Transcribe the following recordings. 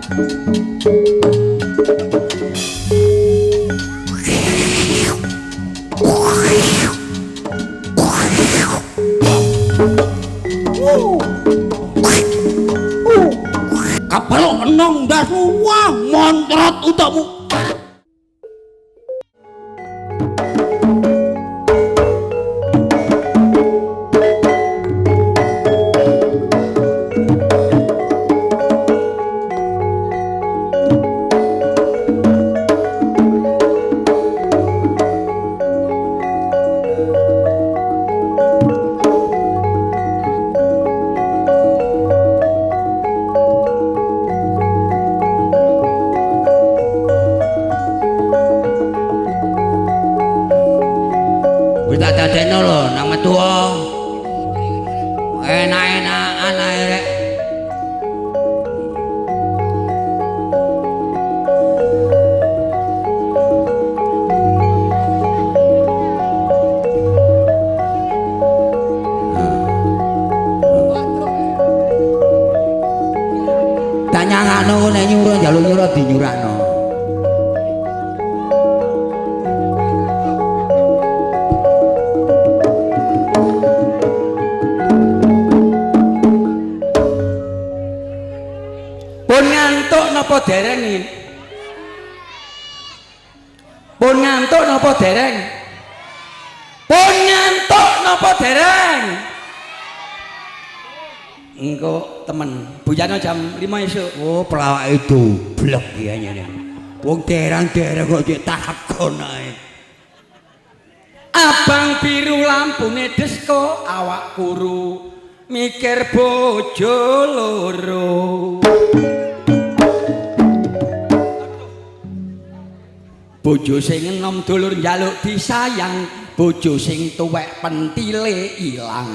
Kapelok enong ndasmu, wah montrot utakmu. Wis tak dadekno lho nang metu. Enak-enakan ae rek. Tak nyangakno nek nyuruh njaluk nyuruh dinyurakno. Pun ngantuk napa dereng iki? Pun ngantuk napa dereng? Pun ngantuk napa dereng? Engko temen, buyano jam 5 esuk. Oh, pelawake doblek iki anyane. Wong derang-derang kok cek takon ae. Abang biru lampune disko, awak kuru mikir bojo loro. Bojo sing enom dulur njaluk disayang, bojo sing tuwek pentile ilang.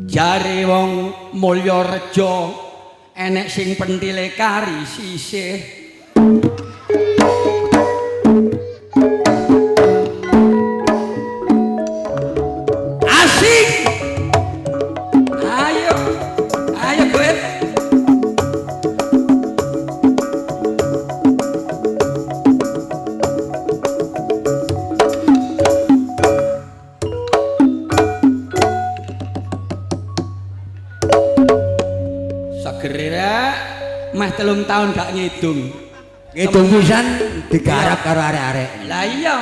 Jare wong Mulyarejo enek sing pentile kari sisih. Asik. Ayo, ayo gue. Segere rek, meh 3 tahun gak ngidung. Ngidung pisan digarap karo arek-arek. Lah iya.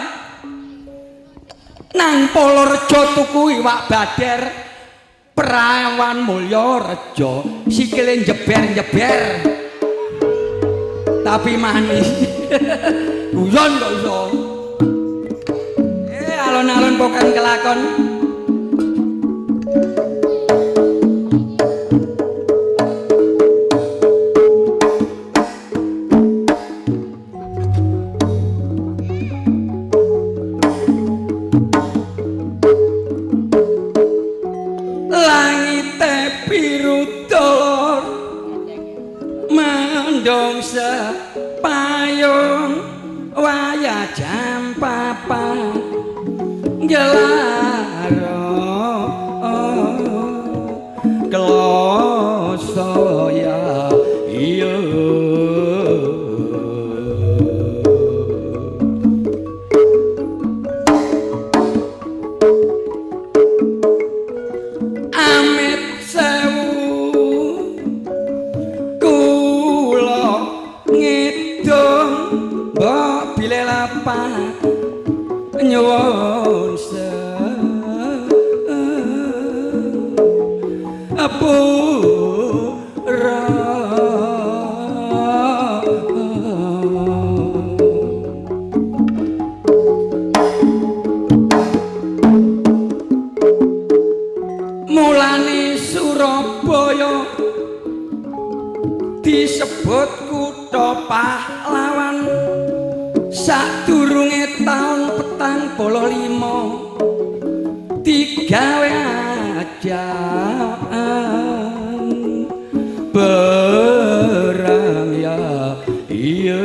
Nang Polorejo tuku iwak bader, perawan Mulyarejo, sikile jeber-jeber. Tapi manis. Guyon kok iso. Alon-alon pokan kelakon. Langite biru dolor mendung sepayung wayah jam 4 gelaro kloso ya iya. Amit sewu kula ngidung mbok bile lapat nyuwun sepura. Mulane Surabaya disebut kutha pahlawan sadurunge taun 45 digawe ajaan perang ya iya.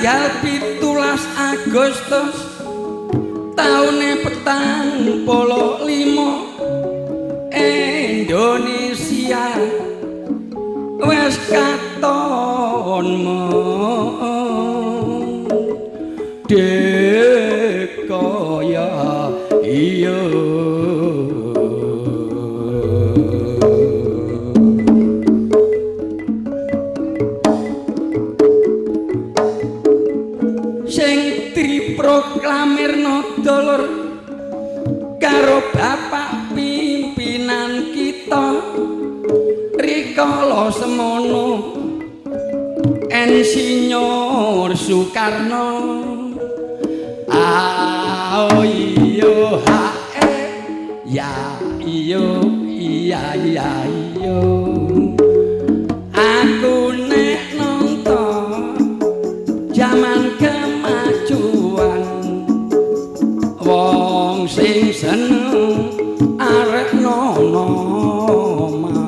Tanggal 17 Agustus taune 45 Indonesia wis katon merdeka ya iya. Sing diproklamirno dulur karo bapak pimpinan kita rikala semono Insinyur Soekarno. Ah iyo ha e ya iyo iya iya iyo. Aku nek nonton jaman kemajuan wong sing seneng arek nonoman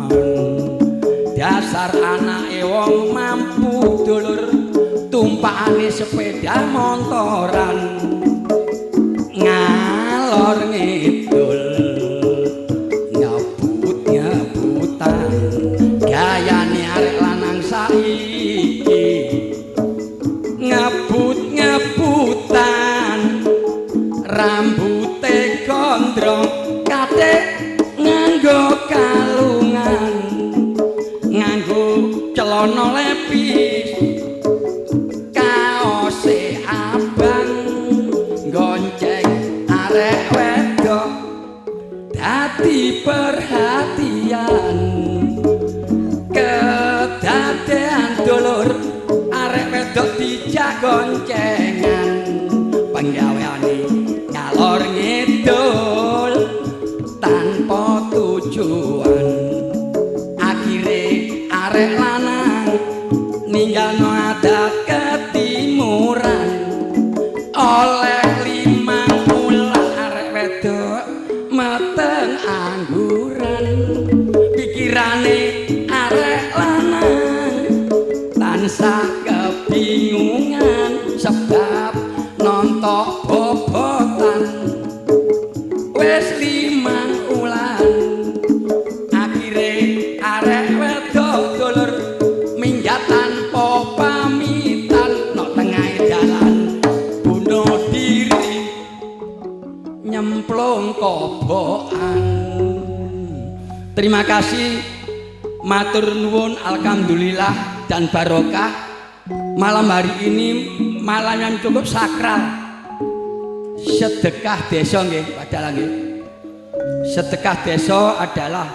dasar anake wong mampu dulur tumpakane sepeda montoran ngalor ngidul ngebut-ngebutan gayane arek lanang saiki ngebut-ngebutan rambute gondrong katik nganggo kalungan nganggo celana lepis kaose abang gonceng arek wedok dadi perhatian kedadean dulur arek wedok dijak goncengan penggaweane ngalor ngidul tanpa tujuan akhire arek lanang ninggalno adat ketimuran oleh 5 wulan arek wedok meteng angguran pikirane arek lanang tansah kebingungan sebab nontok bobotan wis 5 wulan akhire arek wedok dulur minggat tanpa pamitan nok tengahe dalan bunuh diri nyemplung kobokan. Terima kasih, matur nuwun, alhamdulillah dan barokah. Malam hari ini malam yang cukup sakral. Sedekah desa nggih, padahal nggih. Sedekah desa adalah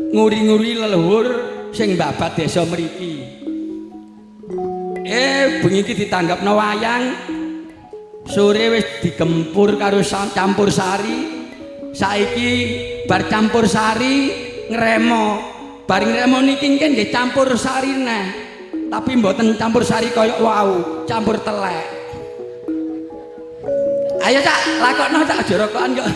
nguri-nguri leluhur sing babat desa mriki. Bengi iki ditanggapno wayang. Sore wis digempur karo campur sari. Saiki bar campur sari ngremo. Bar ngremo niki nggih campur sari neh. Tapi mboten campur sari kaya wau, campur telek. Ayo Cak, lakokno Cak, aja rokokan kok.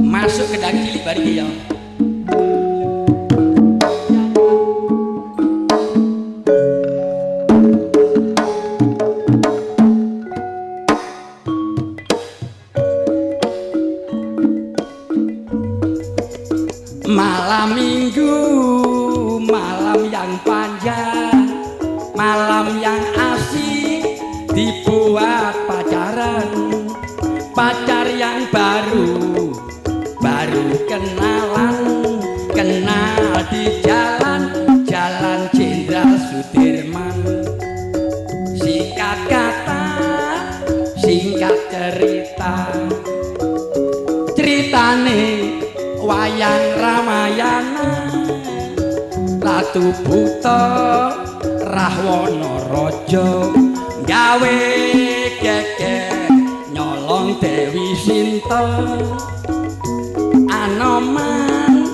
Masuk ke dang cilik bari iki ya. Malam minggu, malam yang panjang, malam yang asik dibuat pacaran. Pacar yang baru, baru kenalan, kenal di jalan, Jalan Jenderal Sudirman. Singkat kata, singkat cerita, ceritane wayang Ramayana, Ratu Buta Rahwana raja gawe geger nyolong Dewi Sinta. Anoman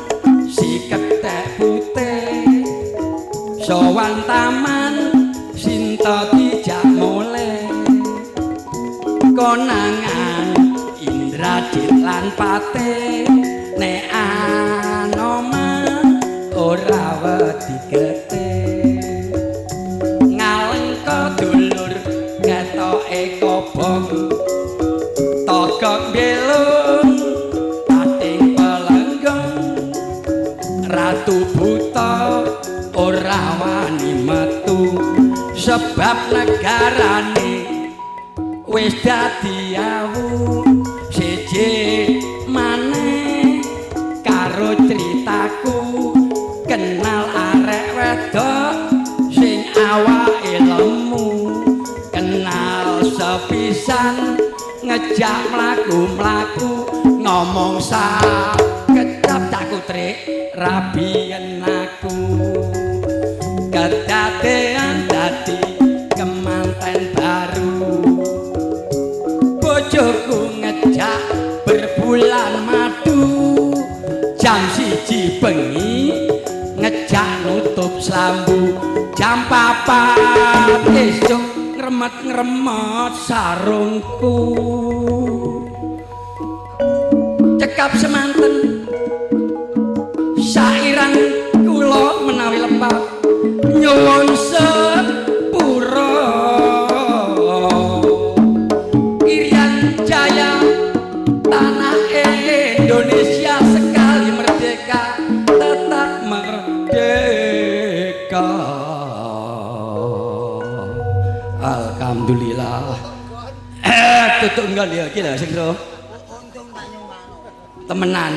si kethek putih sowan taman Sinta dijak mulih. Konangan Indrajit lan Patih nek Anoman ora wedi getih. Ngalengka dulur ketoke kobong togok belung pating pelenggong. Ratu Buta ora wani metu sebab negarane wis dadi awu. Siji maneh karo critaku kenal arek wedok sing awake lemu, kenal sepisan ngejak mlaku-mlaku ngomong sak kecap cak kutrik rabiyen aku. Kedadean dadi kemanten baru, bojoku ngejak berbulan madu. Jam 1 bengi ngejak nutup slambu, jam 4 esuk ngremet-ngremet sarungku. Cekap semanten sairang kula menawi lepat nyuwun sepura. Irian Jaya tanah Indonesia sekali merdeka tetap merdeka. Alhamdulillah. Tutuk nggon ya iki lho sing ro. Temenan.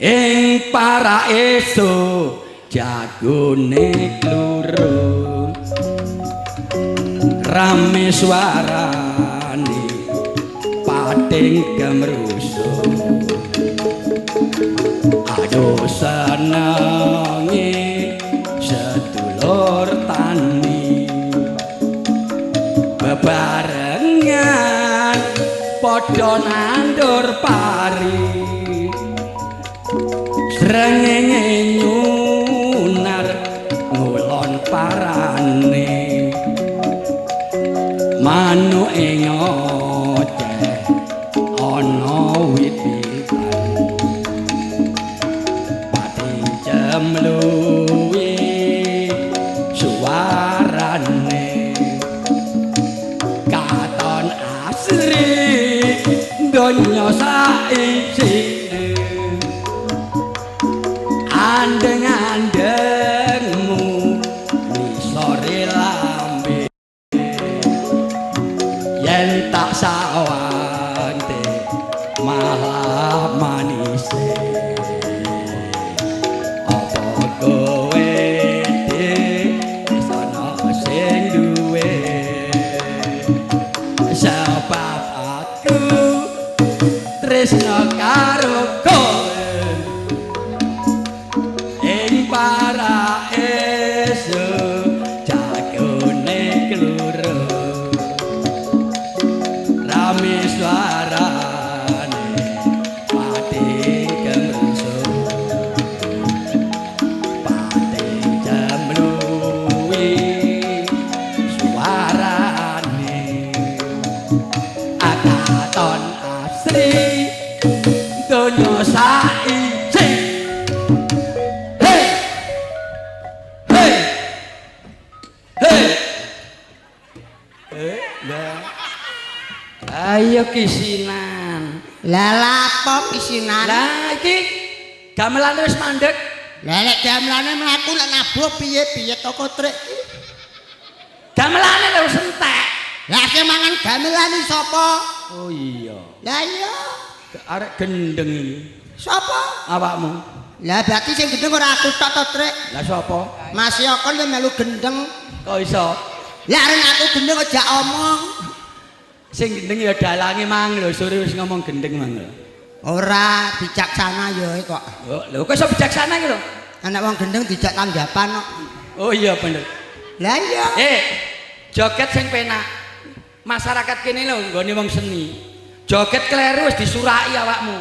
Ing paraiso jagone klurung rame suarane pating gemrusuh. Aduh senenge sedulur tani bebarengan padha nandur pari. Srengenge nyunar ngulon parane manuke ngoceh ana wit-witan pating cemluwi suarane katon asri donya saisine. Andeng-andengmu nisore lambe yen tak sawante malah manise. Apa kowe wis ana sing duwe sebab aku tresna karo kowe. Ing paraiso jagone klurung rame suarane pating gemrusuh pating cemluwi suarane akaton asri donya saiki. Hey! Hey! Hey! Lah. Ayo kisinan. Lah lapo kisinan? Lah iki gamelane wis mandek. Lah lek gamelane mlaku lek nabuh piye-piye to kotrek iki? Gamelane lho wis entek. Lah sing mangan gamelane sapa? Oh iya. Lah iya. Arek gendeng iki. Sapa? Awakmu. Lah berarti sing gendeng ora aku tok to, Trek. Lah sapa? Mas Yoko le melu gendeng. Kok iso? Lah areng aku gendeng aja omong. Sing gendeng ya dalange mang lho, sore wis ngomong gendeng mang lho. Ora bijaksana ya kok. Oh, lho kok iso bijaksana iki lho? Anak wong gendeng dijak tanggapan kok. Oh iya bener. Lah iya. Joget sing penak. Masyarakat kene lho nggone wong seni. Joget kleru wis disuraki awakmu.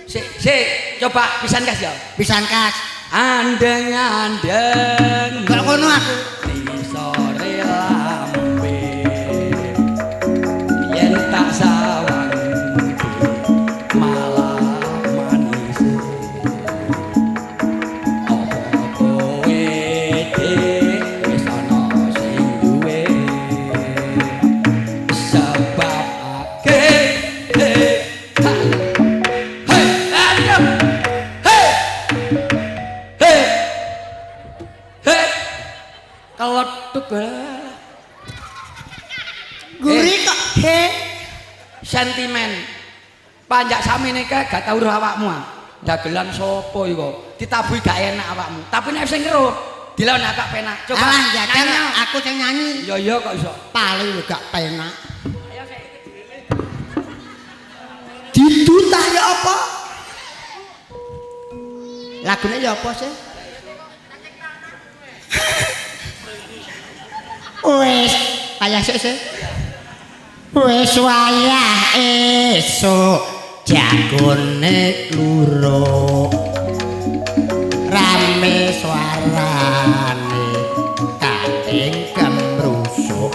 Sik, sik, coba pisan kas ya. Pisan kas. Andeng-andeng. Kok ngono aku. Sore lambe. Yen tak sawang malah manis. Apa kowe dik wis ana sing duwe? Sebab ake hei ayo hei hei hei keletuk. Guri kok he sentimen. Panjak samene kae gak tau roh awakmu ah. Dagelan sapa iku? Ditabuhi gak enak awakmu. Tapi nek sing ngeruh, dilon agak penak. Coba alah jajal aku sing nyanyi. Iya iya kok iso. Paling gak penak. Ayo sik. Didutah ya apa? Lagune ya apa sih? Wis, payah sik sih. Wis wayah esuk jagone kluruk rame suarane kating kemrusuk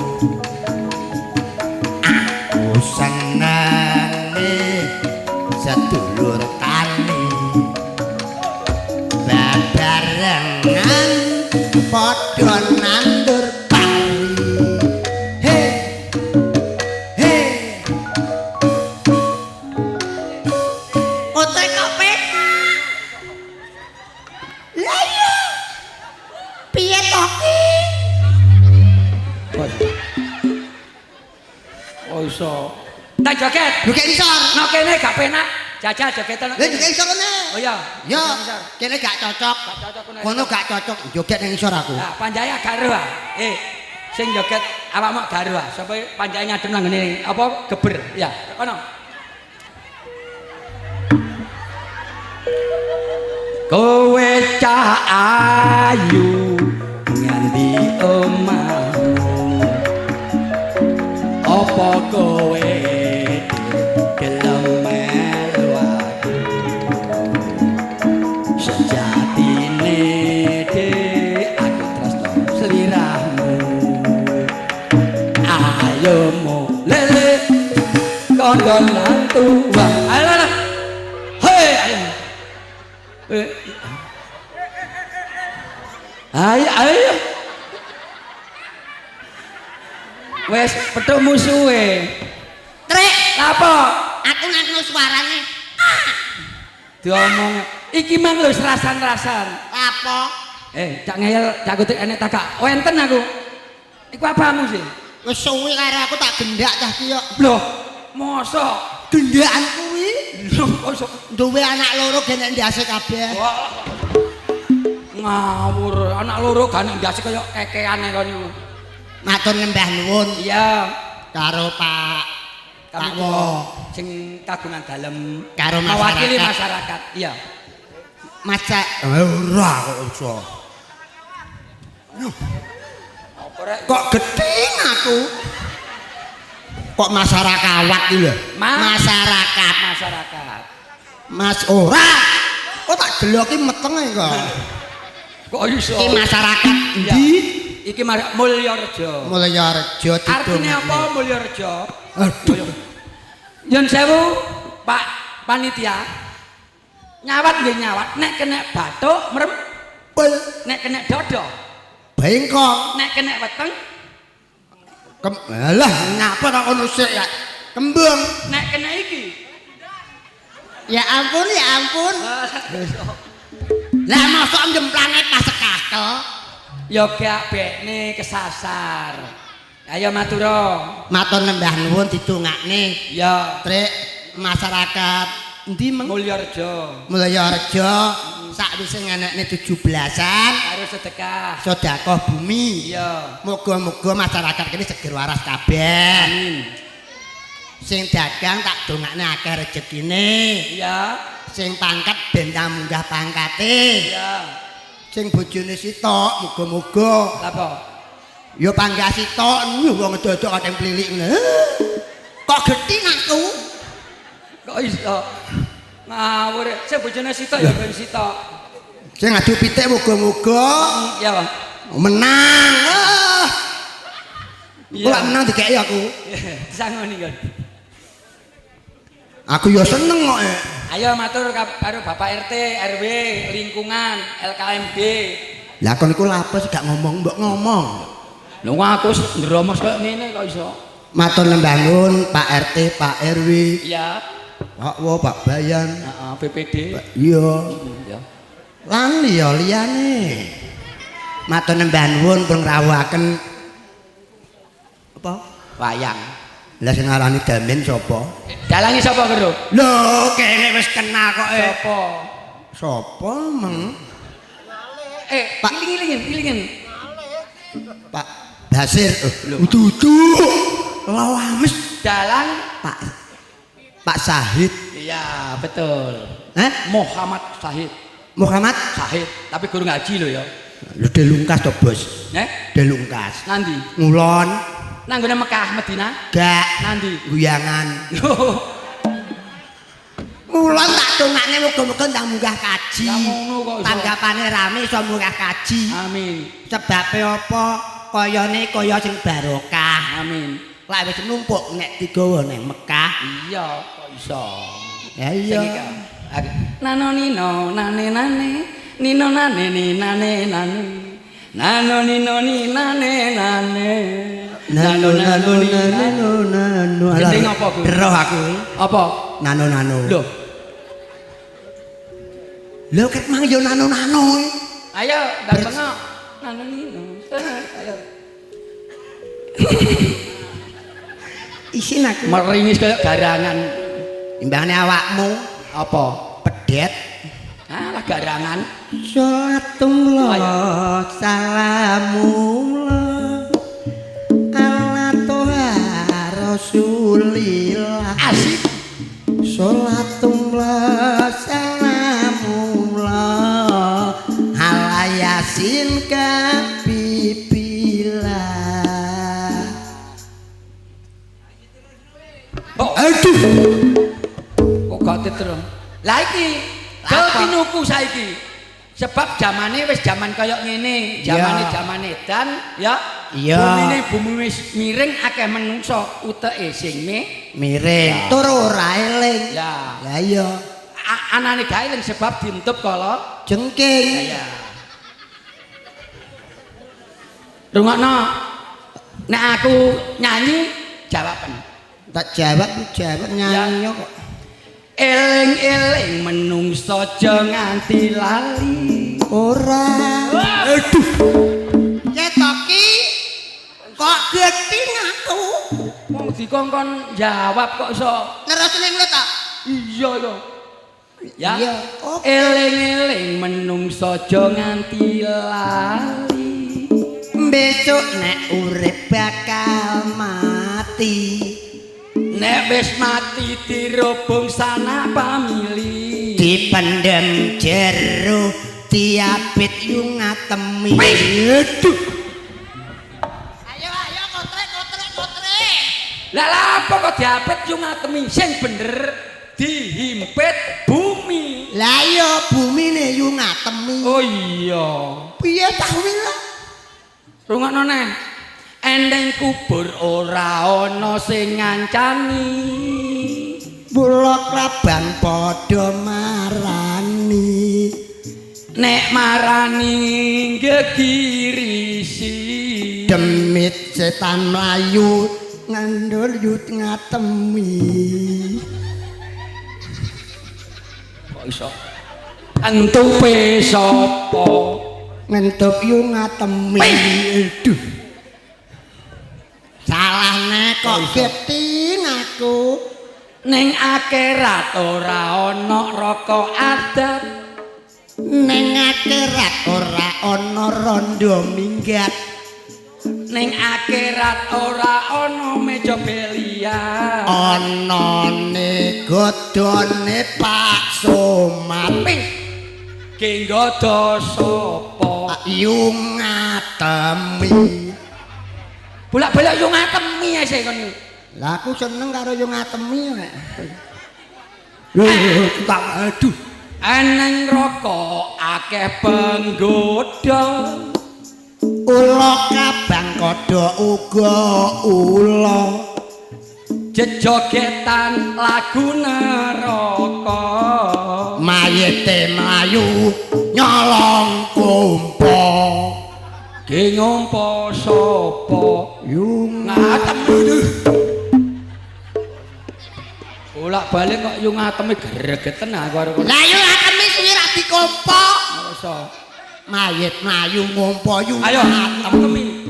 aku senenge sedulur tani babarengan padha nandur pari. He he otek kok penak. Lah iya piye to ki? Oh iso. Tak joget. Joget isor. No kene gak penak. Jajal jogetan. Lah joget isor kene. Oh iya. Ya, kene gak cocok. Gak cocok kono. Kono gak cocok joget ning isor aku. Lah panjaya gak ero ah. Sing joget awakmu gak ero ah. Sapa panjaya ngadem nang ngene apa geber. Ya, kono. Kowe cah ayu nganti omahmu. Apa kowe gelem melu aku? Sejatine dik aku tresno sliramu. Ayo lele kandha nang tuwa. Ayo lah. Hei ayo. Ayo ayo. Wes petuk musuhe. Trek, Lapo? Aku nangno suarane. Diomong iki mang lho serasan-rasan. Lapo? Cak ngeyel, cak kutik enek tak gak wenten aku. Iku apamu sih? Wis suwi karo aku tak gendak cah ki yo. Loh, mosok Gendakan kuwi lho mosok duwe anak loro genek ndase kabeh. Ngawur, anak loro gak nek ndase kaya kekeane kon niku. Matur nyembah nuwun. Iya, karo Pak Pak Wo sing kagungan dalem karo mewakili masyarakat. Iya. Maca ora kok iso. Kok gething aku. Kok masyarakawat iki lho. Masyarakat. Masyarakat. Mas ora. Kok tak geloki metenge kok. Kok iso? Iki masyarakat endi? Iki Mulyarejo. Mulyarejo. Artine apa Mulyarejo? Aduh. Nyun sewu, Pak panitia. Nyawat nggih nyawat, nek kena bathuk merem, nek kena dodo bengkok, nek kena weteng alah ngapa kok ngono sik ya? Kembung. Nek kena iki. Ya ampun, ya ampun. Lah mosok njemplange pas sekakel. Ya gak bekne kesasar. Ayo matura. Matur nembah nuwun didongakne. Ya, Trek masyarakat endi meng? Mulyarejo. Mulyarejo sakwise ngenekne 17-an karo sedekah. Sedekah bumi. Iya. Muga-muga masyarakat kene seger waras kabeh. Amin. Sing dagang tak dongakne akeh rezekine. Iya. Sing pangkat ben munggah pangkate. Iya. Sing bojone sitok muga-muga Lha apa? Ya panggah sitok, wong dodok kateng plilik ngene. Kok gething aku? Kok iso? Ngawur. Sing bojone sitok ya ben sitok. Sing ngadu pitik muga-muga Ya, Bang. menang. Ah. Iya. Kok menang dikeki aku. Disangoni kon. Aku ya seneng kok. Ayo matur karo Bapak RT, RW, lingkungan, LKMB. Lah kon iku lapo sih gak ngomong, mbok ngomong. Lho aku ndromos koyo ngene kok iso. Matur nembah nuwun Pak RT, Pak RW, Iya, Pak Wo, Pak Bayan. Heeh, BPD. Iya. Iya. Lan liya liyane. Matur nembah nuwun pun ngrawuhaken apa? Wayang. Lah sing ngarani Damin sapa? Dalangi sapa karo? Lho, kene wis kenal kok. Sapa? Sapa meng? Pak iling-ilingin, ilingin. Pak Basir. Udu-udu. Lawames Dalang Pak Pak Sahid. Iya, betul. Hah? Muhammad Sahid. Muhammad Sahid, tapi guru ngaji lho ya. Lho delungkas to, Bos. Eh? Delungkas. Nanti? Ngulon. Nang nggone Mekah, Madinah? Gak. Nanti? Guyangan. Ngulon tak dongakne muga-muga ndang munggah kaji. Lah ngono kok iso. Tanggapane rame iso munggah kaji. Amin. Sebabe apa? Kayane kaya sing barokah. Amin. Lek wis numpuk nek digawa nang Mekah. Iya, kok iso. Ya iya. Nano nino nane nane nino nane ni nane nane nano nino ni nane nane nano nano nano nano. Gending apa kuwi? Roh aku. Apa? Nano nano. Lho. Lho ket mang yo nano nano. Ayo ndang bengok. Nano nino. Ayo. Isin aku. Meringis kaya garangan. Timbangane awakmu apa? Pedet. Alah garangan. Salatullah salamullah ala toha rasulillah. Asik. Salatullah salamullah ala yasin kabibillah. Oh, aduh. Kok gak terus. Lah iki tinuku saiki. Sebab zamane wis zaman kaya ngene, zamane zaman edan ya. Iya. Bumine bumi wis miring akeh menungso uteke sing miring tur ora eling. Ya. Lah iya. Anane gak eling sebab dientup kala jengking. Iya. Rungokno. Nek aku nyanyi jawaben. Tak jawab, jawab nyanyi kok. Eling-eling menungso aja nganti lali. Ora. Aduh. Ketoki kok gething aku. Wong dikongkon jawab kok iso nerusne ngono ta? Iya to. Ya. Iya. Eling-eling menungso aja nganti lali. Besok nek urip bakal mati. Nek wis mati dirobong sanak pamili. Dipendem jero diapit yu ngatemi. Aduh. Ayo ayo kotrek kotrek kotrek. Lah lha apa kok diapit yu ngatemi? Sing bener dihimpit bumi. Lah iya bumine yu ngatemi. Oh iya. Piye ta kuwi lho? Rungokno neh. Endeng kubur ora ana sing ngancani. Bulok laban padha marani. Nek marani gegirisi. Demit setan mlayu ngendur yut ngatemi. Kok iso? Entupe sapa? Ngentup yu ngatemi. Aduh. Salahne kok gething aku. Ning akhirat ora ana roko adat. Ning akhirat ora ana rondo minggat. Ning akhirat ora ana meja belian. Anane godhone Pak Somat. Ki nggodho sapa? Yu ngatemi. Bolak-balik yo ngatemi ae kon. Lah aku seneng karo yo ngatemi nek. Lho, tak aduh. Eneng rokok akeh penggoda. Ula kabang kodho uga ula. Jejogetan lagu neraka. Mayite mlayu nyolong kumpo. Ge ngompo sapa? Yung Ngatem. Bolak-balik kok yo ngatemi gregeten aku karo kono. Lah yo ngatemi suwi ra dikompo. Iso. Mayit mlayu ngompo yu. Ayo ngatemi.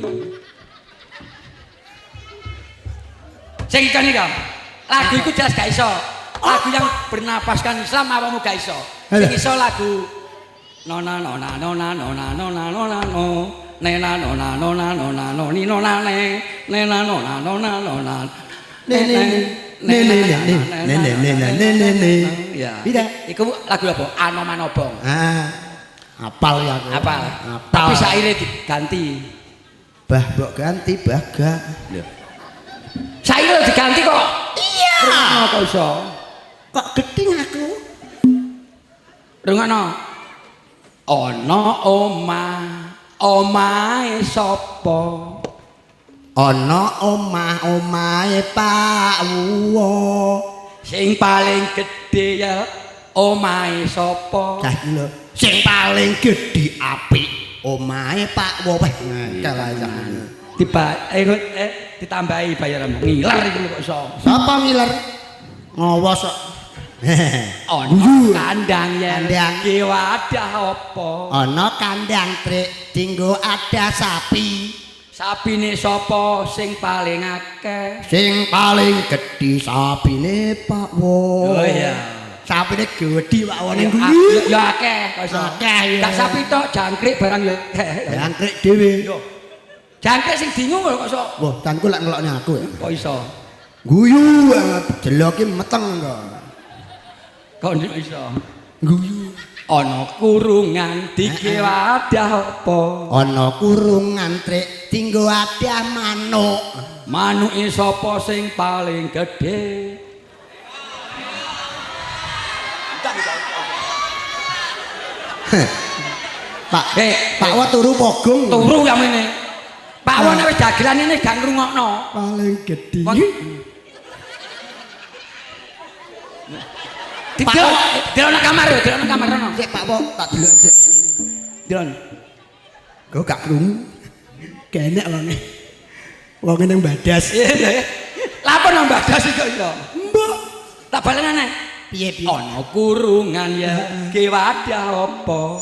Sing kan iki. Lagu iku jelas gak iso. Lagu yang bernapaskan Islam awakmu gak iso. Sing iso lagu nona nona nona nona nona nona no nena nona nona nona noni nona ne nena nona nona nona ne ne ne ne ne ne ne ne ne ne. Ya. Tidak. Iku lagu apa? Anoman Obong. Ah. Apal ya aku. Apal. Apal. Tapi saire diganti. Bah mbok ganti bah gak. Saire diganti kok. Iya. Rungokno kok iso. Kok gething aku? Rungokno. Ana omah, omahe sapa? Ana omah omahe Pak Wuwo. Sing paling gedhe ya omahe sapa? Cah iki lho, sing paling gedhe apik omahe Pak Wuwo. Wah, ngakal ae sampeyan. Ditambahi bayaranmu. Ngiler iki lho kok iso. Sapa ngiler? Ngawas kok. Ana kandang yen ki wadah apa? Ana kandang trik dinggo ada sapi. Sapine sapa sing paling akeh? Sing paling gedhe sapine Pak Wo. Oh iya. Sapine gedhe Pak Wo ning guyu. Ya akeh kok iso. Akeh ya. Gak sapi tok, jangkrik barang ya akeh. Jangkrik dhewe. Yo. Jangkrik sing dingu lho kok iso. Wah, tanku lak ngelokne aku ya. Kok iso? Guyu jeloke meteng kok. Kok iso? Guyu. Ana kurungan dike wadah apa? Ana kurungan trik dinggo wadah manuk. Manuke sapa sing paling gedhe? Pak, Pak Wo turu pogong. Turu ya mene. Pak Wo nek wis dagelan ngene gak ngrungokno. Paling gedhe. Delok nang kamar yo, delok nang kamar rono. Sik Pak Wo, tak delok sik. Delok. Kok gak krungu. Kenek wonge. Wonge nang badas. Iya. Lha apa nang badas iki kok iso? Mbok. Tak balenane. Piye piye? Ana kurungan ya, ki wadah apa?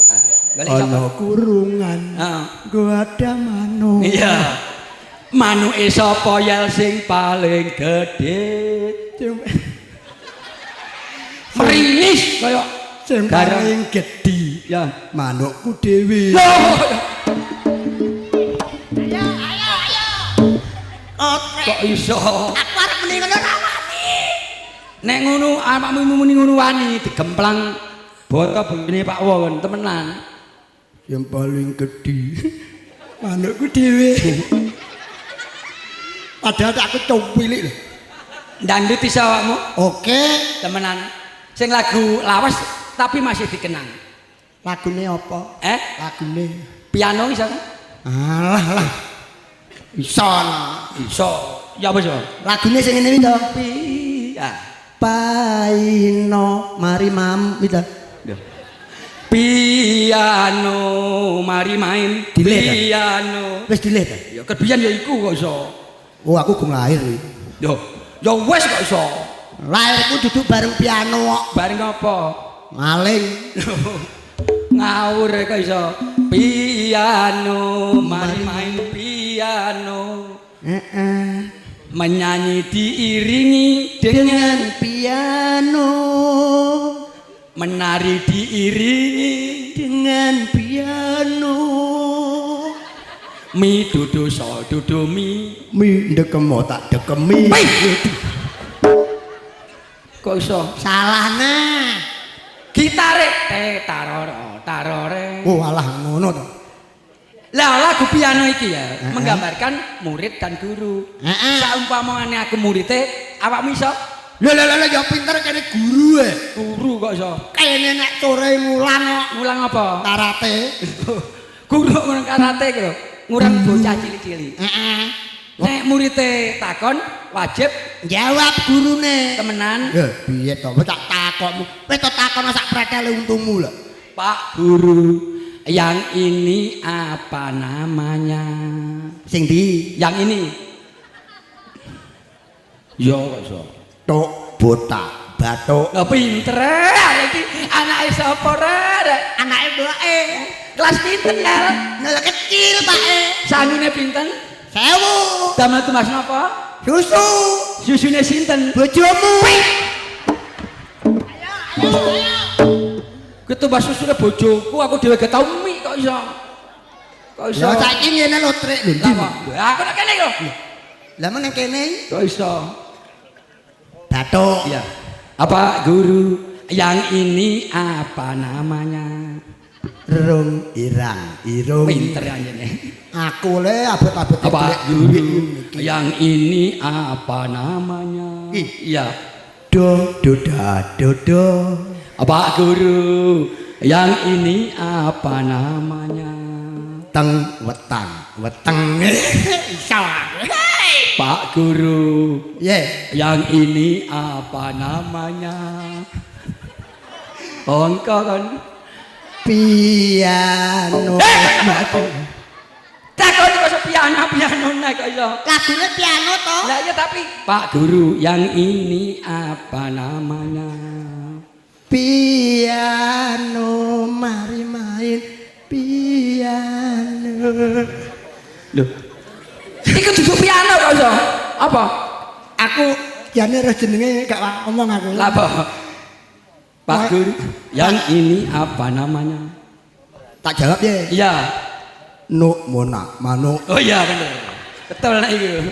Ana kurungan. Heeh. Nggo wadah manuk. Iya. Manuke sapa yel sing paling gedhe? Merinis kaya sing paling gedhe ya manukku dhewe. Ayo ayo ayo. Kok iso? Aku arep muni ngono ra wani. Nek ngono awakmu muni ngono wani digemplang boto bengine Pak Wo kon temenan. Yang paling gedhe manukku dhewe. Padahal aku cuwilik lho. Ndandut iso awakmu? Oke, temenan. Sing lagu lawas tapi masih dikenang. Lagune apa? Lagune piano iso kan? Alah lah. Iso. Iso. Ya apa iso? Lagune sing ngene iki to. Ya. Paino mari mam iki to. Piano mari main. Piano. Wis dileh ta? Ya kebiyen ya iku kok iso. Oh aku gong lahir kuwi. Yo, ya wis kok iso. Lahirku duduk bareng piano kok. Bareng apa? Maling. Ngawur kok iso. Piano mari main piano. Heeh. Menyanyi diiringi dengan piano. Menari diiringi dengan piano. Mi dudu sol dudu mi. Mi ndekemo tak dekemi. Kok iso? Salah nah. Gitare te taroro tarore. Oh alah ngono to. Lah lagu piano iki ya menggambarkan murid dan guru. Saumpamane aku murite, awakmu iso? Lho lho lho ya pinter kene guru e. Guru kok iso. Kene nek sore ngulang kok. Ngulang apa? Karate. Guru ngulang karate iki lho. Ngurang bocah cilik-cilik. Heeh. Nek murite takon wajib jawab gurune. Temenan. Lho piye to? Wis tak takokmu. Wis to takon sak pretele untumu lho. Pak Guru, yang ini apa namanya? Sing ndi? Yang ini. Ya kok iso. Tok botak bathuk. Lah pinter arek iki anake sapa rek? Anake mboke. Kelas pinten ya? Lah kecil, Pak. Sangune pinten? 1000. Damel tumbas napa? Susu. Susune sinten? Bojomu. Ayo, ayo, ayo. Kuwi tumbas susune bojoku, aku dhewe gak tau mie kok iso. Kok iso? Lah saiki ngene lho Trik lho. Lah kok. Aku nek kene lho. Lah men nang kene kok iso? Bathuk. Iya. Apa guru? Yang ini apa namanya? Rung irang irung. Pinter anjene. Aku le abot-abot Apa guru? Yang ini apa namanya? Iya. Do do da do do. Apa guru? Yang ini apa namanya? Teng wetang weteng. Iso. Pak Guru. Ye. Yang ini apa namanya? Ongko kan. Piano. Takon kok piano piano nek kok iso. Lagune piano to. Lah iya tapi Pak Guru, yang ini apa namanya? Piano mari main piano. Loh. Iku duduk piano kok iso. Apa? Aku jane roh jenenge gak ngomong aku. Lah apa? Pak Guru, yang ini apa namanya? Tak jawab ya. Iya. Nuk mona manuk. Oh iya bener. Betul nek iku.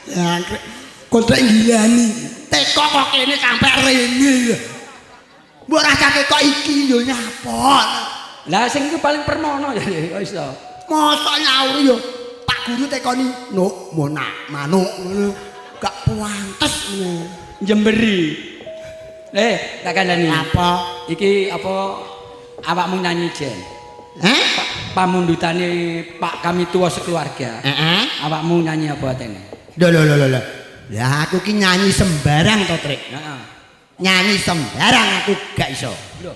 Ya kontrek gilani. Teko kok kene sampe rene. Mbok rasake kok iki lho nyapa. Lah sing iku paling permono ya kok iso. Mosok nyaur yo Pak Guru tekoni nuk mona manuk ngono. Gak pantes ngono. Jemberi. Tak kandhani. Apa? Iki apa awakmu nyanyi jen? Heh? Pamundutane Pak kami tua sekeluarga. Heeh. Awakmu nyanyi apa atene? Lho lho lho lho. Lah aku ki nyanyi sembarang to, Trik. Heeh. Nyanyi sembarang aku gak iso. Lho.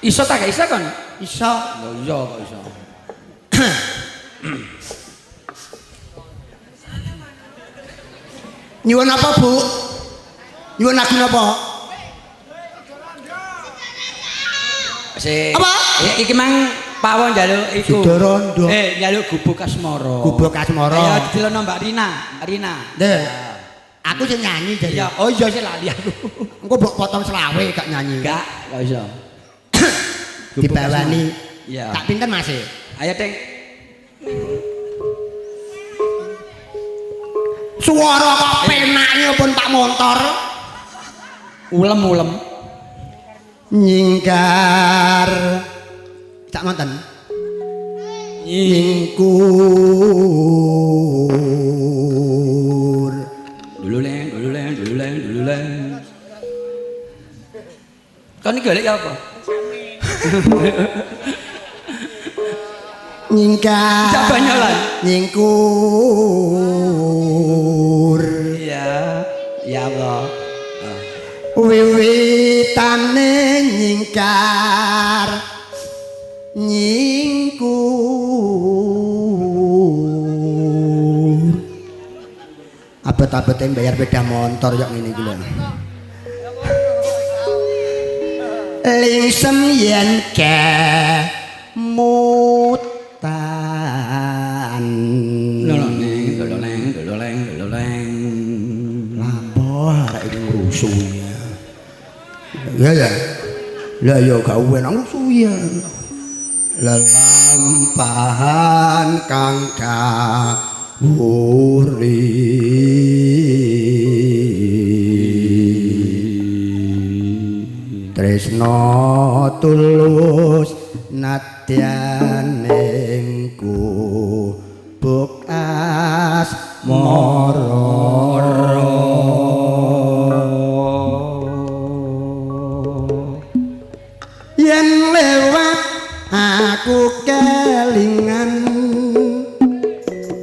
Iso ta gak iso kon? Iso. Lho iya kok iso. Nyuwun apa, Bu? Nyuwun lagu napa? Sik. Apa? Iki mang pawon njaluk iku. Sidorondo. Njaluk Gubuk Asmara. Gubuk Asmara. Ayo didelono Mbak Rina, Rina. Lho. Aku sing nyanyi jare. Iya, oh iya sih lali aku. Engko mbok potong selawe gak nyanyi. Gak, gak iso. Dibawani. Iya. Tak pinten Mas? Ayo, Deng. Suara kok penake pun Pak Montor. Ulem-ulem. Nyingkar. Tak monten. Nyingkur. Dululeng, dululeng, dululeng, dululeng. Kon iki golek apa? Nyingkar. Jak banyolan. Nyingkur. Iya, ya Allah. Wiwitane nyingkar nyingkur. Abet-abete bayar sepeda motor yok ngene iki lho. Lingsem yen kemutan. Loleng, loleng, loleng, loleng. Lapo arek iki ngrusuhi ya. Ya ya. Lah ya gak enak ngrusuhi ya. Lelampahan kang kawuri. Tresno tulus nadyane Gubuk Asmara. Yen lewat aku kelingan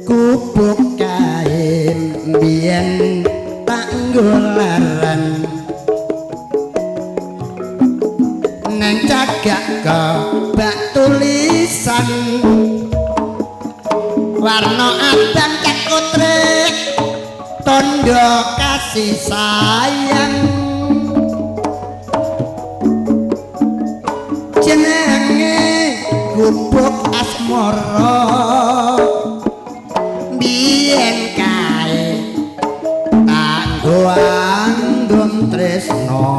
gubuk kae mbiyen tak nggo leren nang cagak kebak tulisan warna abang cat kotrek tondo kasih sayang jenenge Gubuk Asmara biyen kae kanggo andum tresno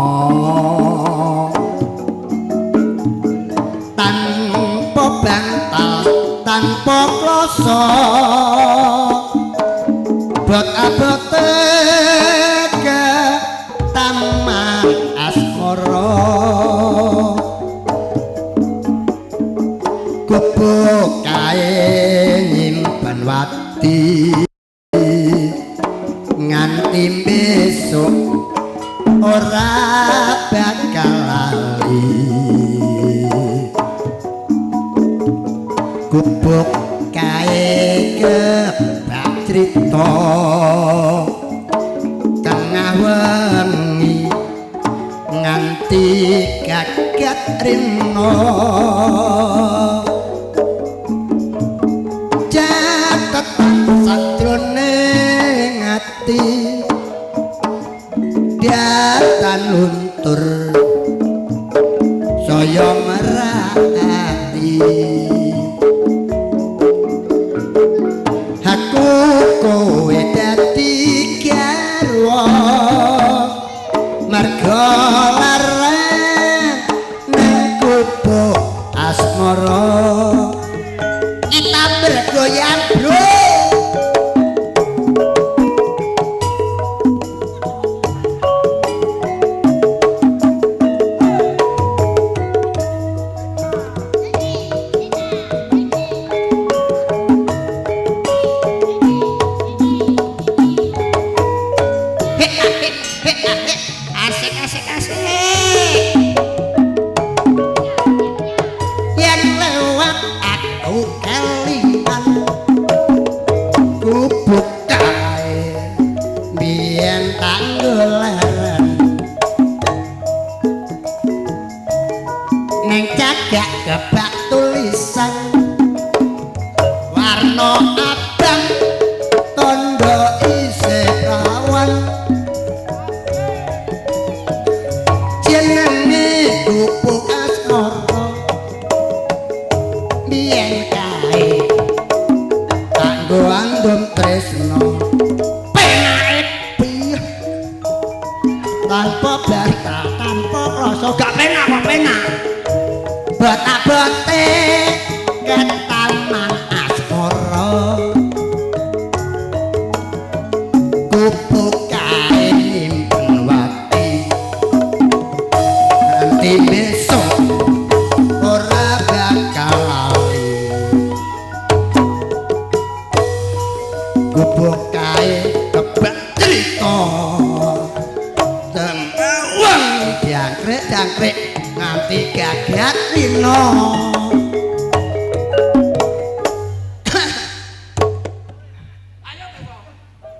tanpa bantal tanpa kloso bot abote ke Taman Asmara. Gubuk kae nyimpen wati nganti besok ora bakal lali. Gubuk kae kebak crita tengah wengi nganti gagat rino. Catetan sajroning ati datan luntur saya merak ati. Aku kowe dadi garwa mergo leren nang Gubuk Asmara. Kita bergoyang bro. Asik asik asik. Yen lewat aku kelingan gubuk kae biyen tak leren neng cagak kebak tulisan warna abang tondo isih rawan jenenge Gubuk Asmara biyen kae kanggo andum tresno penake piye tanpa bantal tanpa rasa gak penak kok penak bot-abote ke Taman Asmara. Gubuk kae nyimpen wati nganti besok ora bakal lali. Gubuk kae kebak crita tengawang jangkrik-jangkrik nganti gagat rino.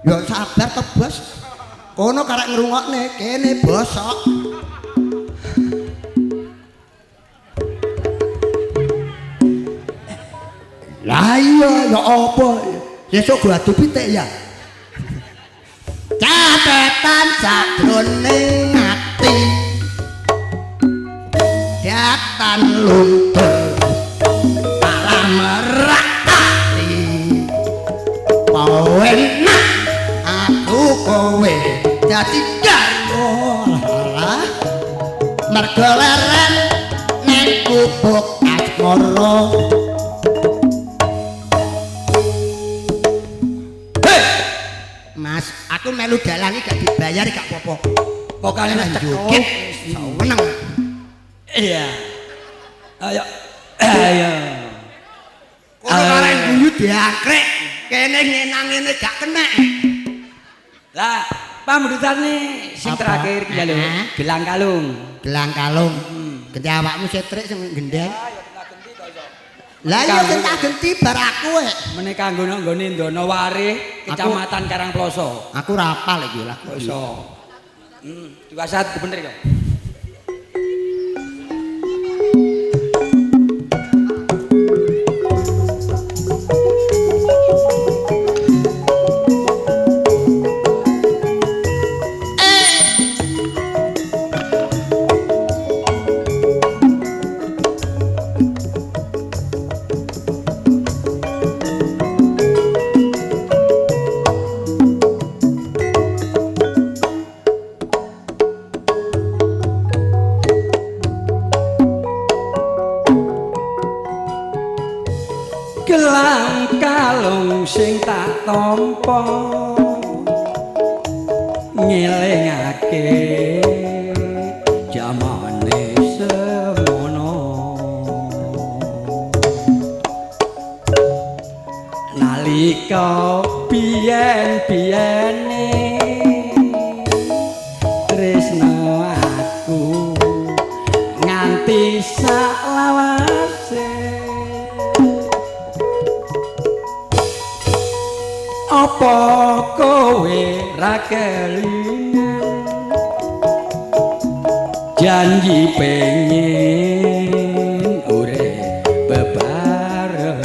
Yo sabar to, Bos. Kono karek ngrungokne, kene bosok. Lah iya ya apa? Sesuk gua adu pitik ya. Catetan sajroning ati datan luntur malah merak ati. Penak aku kowe dadi garwa lah mergo leren nang Gubuk Asmara. Mas, aku melu dalan iki gak dibayar gak apa-apa. Pokane wis teko. Joget seneng. Iya. Ayo. Ayo. Kono karek banyu diangkrek. Kene ngenang ngene gak kena. Lah, pamundutane sing terakhir ki lho, gelang kalung. Gelang kalung. Genti awakmu setrik sing gendeng. Lah iya genti bar aku e. Meneh kanggo nang nggone Ndono Warih, Kecamatan Karangploso. Aku ora apal iki lah. Kok iso. Diwasat bener ya. Gelang kalung sing tak tampa ngelingake jamane semono nalika biyen-biyene tresno aku nganti saklawase. Apa kowe ra kelingan janji pengen urip bebarengan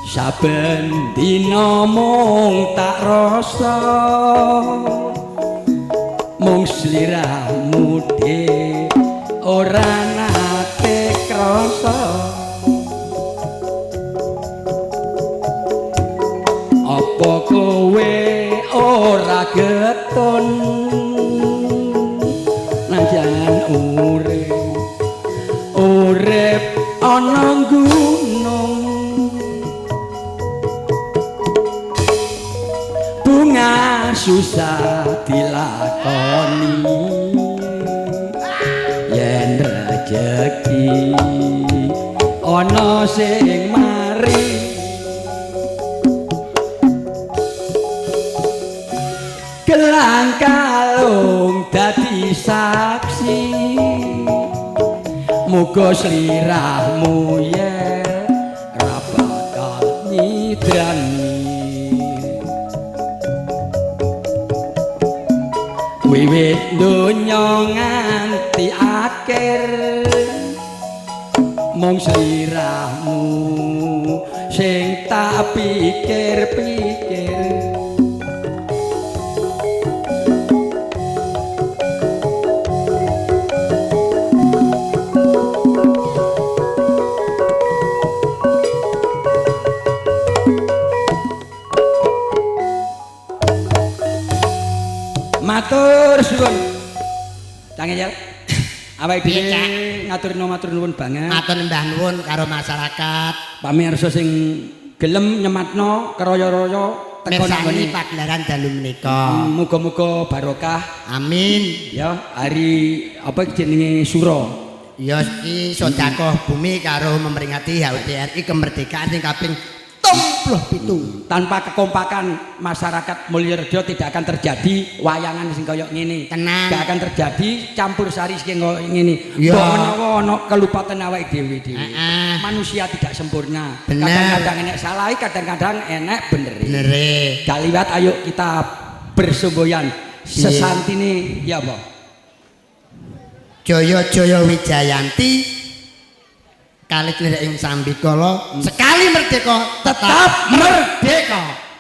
saben dina mung tak rasa mung sliramu dhewe ora nate krasa. Apa kowe ora getun najan urip urip ana gunung bunga susah dilakoni yen rejeki ana sing mari. Gelang kalung dadi saksi muga sliramu yen ra bakal nyidrani wiwit donya nganti akhir mung sliramu sing tak pikir-pikir. Matur suwun. Cang Yel. Awake dhewe ngaturno matur nuwun banget. Matur nembah nuwun karo masyarakat. Pamirsa sing gelem nyematno keroyo-royo teko nang pagelaran dalu menika. Muga-muga barokah. Amin. Ya, hari apa jenenge Sura? Ya iki sedekah bumi karo memperingati HUT RI kemerdekaan sing kaping 37. Tanpa kekompakan masyarakat Mulyorejo tidak akan terjadi wayangan sing kaya ngene. Tenan. Gak akan terjadi campur sari sing kaya ngene. Mbok menawa ana kelupatan awake dhewe-dhewe. Manusia tidak sempurna. Kadang-kadang enek salah, kadang-kadang enek benere. Benere. Gak liwat ayo kita bersumboyan sesantine ya apa? Jaya Jaya Wijayanti kalih klirik ing sambikala sekali merdeka tetap merdeka.